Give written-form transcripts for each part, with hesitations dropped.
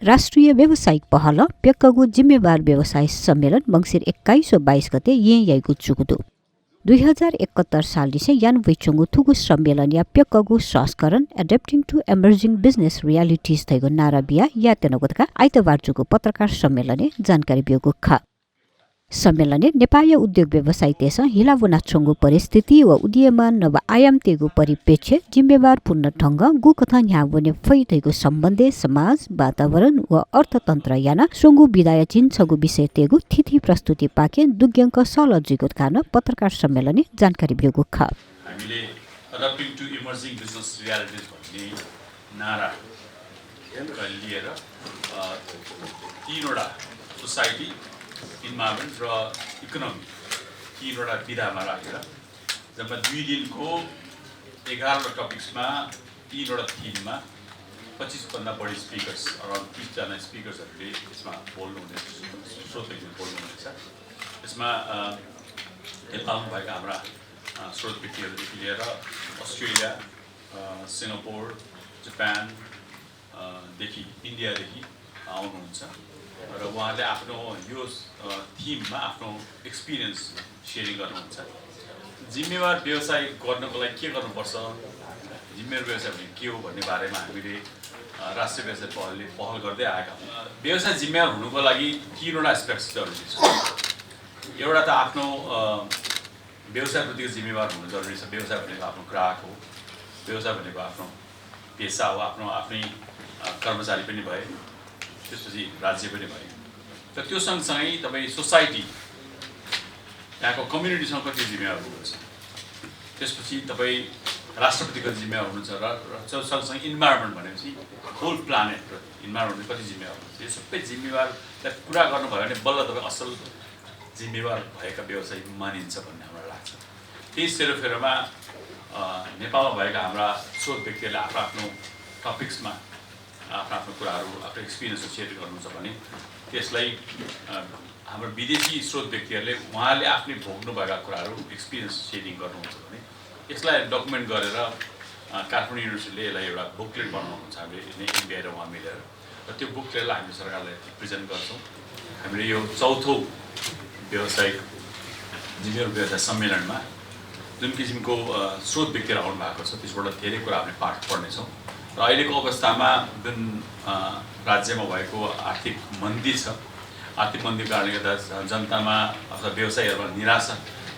राष्ट्रिय व्यावसायिक पहल प्यक्कगु जिम्मेवार व्यवसाय सम्मेलन मंसिर 21 व 22 गते याइगु चुगुदु 2071 सालदिसे यान वैचुंगु थुगु सम्मेलन या प्यक्कगु संस्करण एडेप्टिङ टु एमर्जिङ बिजनेस रियालिटीज थैगु नाराबिया यातेनगुतका आइतबार जुगु पत्रकार सम्मेलने जानकारी बियोगु ख सम्मेलने नेपाली उद्योग व्यवसाय तेस हिलावना छंगु परिस्थिति व उदीयमान नव आयाम तेगु परिप्रेक्ष्य जिम्मेवार पूर्ण ढंग गु कथा न्यावने फैथैगु सम्बन्धे समाज वातावरण व अर्थतन्त्र याना सोंगु विदाय चिन्छगु विषय तेगु थिथि प्रस्तुति पाके दुग्यंक सलजिगु कारण पत्रकार सम्मेलने जानकारी बियोगु ख हामीले अडप्टिङ टु इमर्जिङ बिजनेस रियालिटीज भन्ने नारा लिएर तीनवटा सोसाइटी इन्भाइरोमेन्ट र इकोनोमी तीनवटा विधामा राखेर जम्मा 2 दिनको 11 टपिक्समा तीनवटा थिममा 25 भन्दा बढी स्पिकर्स अराउन्ड 30 जना स्पिकर्सहरूले यसमा बोल्नुहुनेछ श्रोतहरूले बोल्नुहुनेछ। यसमा नेपालमा भएका हाम्रा स्रोत व्यक्तिहरूदेखि लिएर अस्ट्रेलिया, सिङ्गापुर, जापान देखि इन्डियादेखि आउनुहुन्छ र उहाँले आफ्नो यो थिममा आफ्नो एक्सपिरियन्स सेयरिङ गर्नुहुन्छ। जिम्मेवार व्यवसाय गर्नको लागि के गर्नुपर्छ, जिम्मेवार व्यवसाय भने के हो भन्ने बारेमा हामीले राष्ट्रिय व्यवसाय पहल गर्दै आएका हौँ। व्यवसाय जिम्मेवार हुनुको लागि तीनवटा एस्पेक्ट्स जरुरी छ। एउटा त आफ्नो व्यवसायप्रतिको जिम्मेवार हुनु जरुरी छ। व्यवसाय भनेको आफ्नो ग्राहक हो, व्यवसाय भनेको आफ्नो पेसा हो, आफ्नै कर्मचारी पनि भए, त्यसपछि राज्य पनि भयो। र त्यो सँगसँगै तपाईँ सोसाइटी यहाँको कम्युनिटीसँग कति जिम्मेवार हुनुहुन्छ, त्यसपछि तपाईँ राष्ट्रपतिको जिम्मेवार हुनुहुन्छ र सँगसँगै इन्भाइरोमेन्ट भनेपछि होल प्लानेट र इन्भाइरोमेन्टले कति जिम्मेवार हुनुहुन्छ। यो सबै जिम्मेवारलाई पुरा गर्नुभयो भने बल्ल तपाईँ असल जिम्मेवार भएका व्यवसायी मानिन्छ भन्ने हामीलाई लाग्छ। त्यही सेरोफेरोमा नेपालमा भएका हाम्रा स्रोत व्यक्तिहरूले आफ्नो टपिक्समा आफ्नो कुराहरू आफ्नो एक्सपिरियन्सहरू सेयर गर्नुहुन्छ भने त्यसलाई हाम्रो विदेशी स्रोत व्यक्तिहरूले उहाँले आफ्नै भोग्नुभएका कुराहरू एक्सपिरियन्स सेयरिङ गर्नुहुन्छ भने यसलाई डकुमेन्ट गरेर काठमाडौँ युनिभर्सिटीले यसलाई एउटा बुकलेट बनाउनुहुन्छ। हामीले इन्डिया र उहाँ मिलेर र त्यो बुकलेटलाई हामीले सरकारलाई प्रेजेन्ट गर्छौँ। हामीले यो चौथो व्यावसायिक जिम्मेवार व्यवसाय सम्मेलनमा जुन किसिमको स्रोत व्यक्तिहरू आउनु भएको छ त्यसबाट धेरै कुरा हामीले पाठ पढ्नेछौँ। र अहिलेको अवस्थामा जुन राज्यमा भएको आर्थिक मन्दी छ, आर्थिक मन्दीको कारणले गर्दा जनतामा अथवा व्यवसायीहरूमा निराशा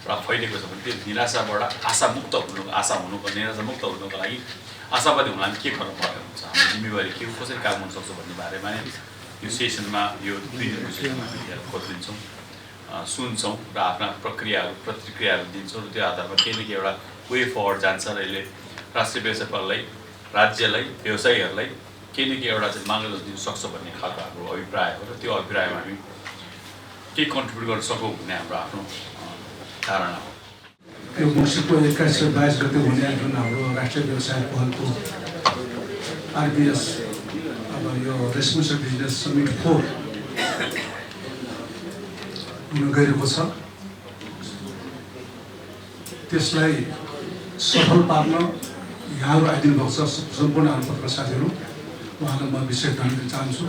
फैलिएको छ भने त्यो निराशाबाट आशामुक्त हुनुको लागि आशावादी हुन के गर्नु पर्ने हुन्छ, हाम्रो जिम्मेवारी के हो, कसरी काम हुन सक्छ भन्ने बारेमा यो सेसनमा यो 2 दिनको सेसनमा हामीले खोज दिन्छौँ, सुन्छौँ र आफ्ना प्रतिक्रियाहरू दिन्छौँ र त्यो आधारमा केही न केही एउटा वे फरवर्ड जान्छ र यसले राष्ट्रिय व्यवसाय पहललाई, राज्यलाई, व्यवसायीहरूलाई केही न केही एउटा चाहिँ मार्गदर्शन दिन सक्छ भन्ने खालको हाम्रो अभिप्राय हो र त्यो अभिप्रायमा हामी केही कन्ट्रिब्युट गर्न सकौँ भन्ने हाम्रो आफ्नो धारणा हो। यो मङ्सिरको 21 र 22 गते हुने जुन हाम्रो राष्ट्रिय व्यवसाय पहलको आरबिएस अब यो रेस्पोन्सिबल बिजनेस समिट 4 हुन गएको छ, त्यसलाई सफल पार्न यहाँहरू आइदिनु भएको छ सम्पूर्ण पत्रकार साथीहरू, उहाँलाई म विशेष धन्यवाद दिन चाहन्छु।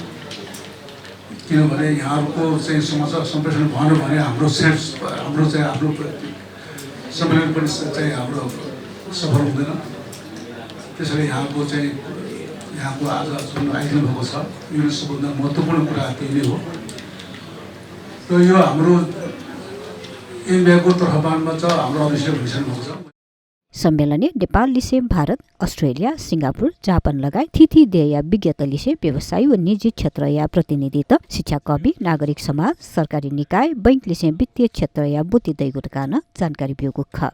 किनभने यहाँहरूको चाहिँ समाचार सम्प्रेषण भएन भने हाम्रो सम्मेलन पनि चाहिँ हाम्रो सफल हुँदैन। त्यसैले यहाँको आज जुन आइदिनु भएको छ यो सबभन्दा महत्त्वपूर्ण कुरा त्यही नै हो र यो हाम्रो इन्डियाको तर्फबाट छ, हाम्रो अध्यक्ष भइसक्नु भएको छ। सम्मेलने नेपाल लिसे भारत, अस्ट्रेलिया, सिङ्गापुर, जापान लगायत थिथि देय विज्ञता लिसे व्यवसाय व निजी क्षेत्र या प्रतिनिधित्व, शिक्षाकर्मी, नागरिक समाज, सरकारी निकाय, बैंक लिसे वित्तीय क्षेत्र या बुद्धि दैगुटकान जानकारी बियोगु ख।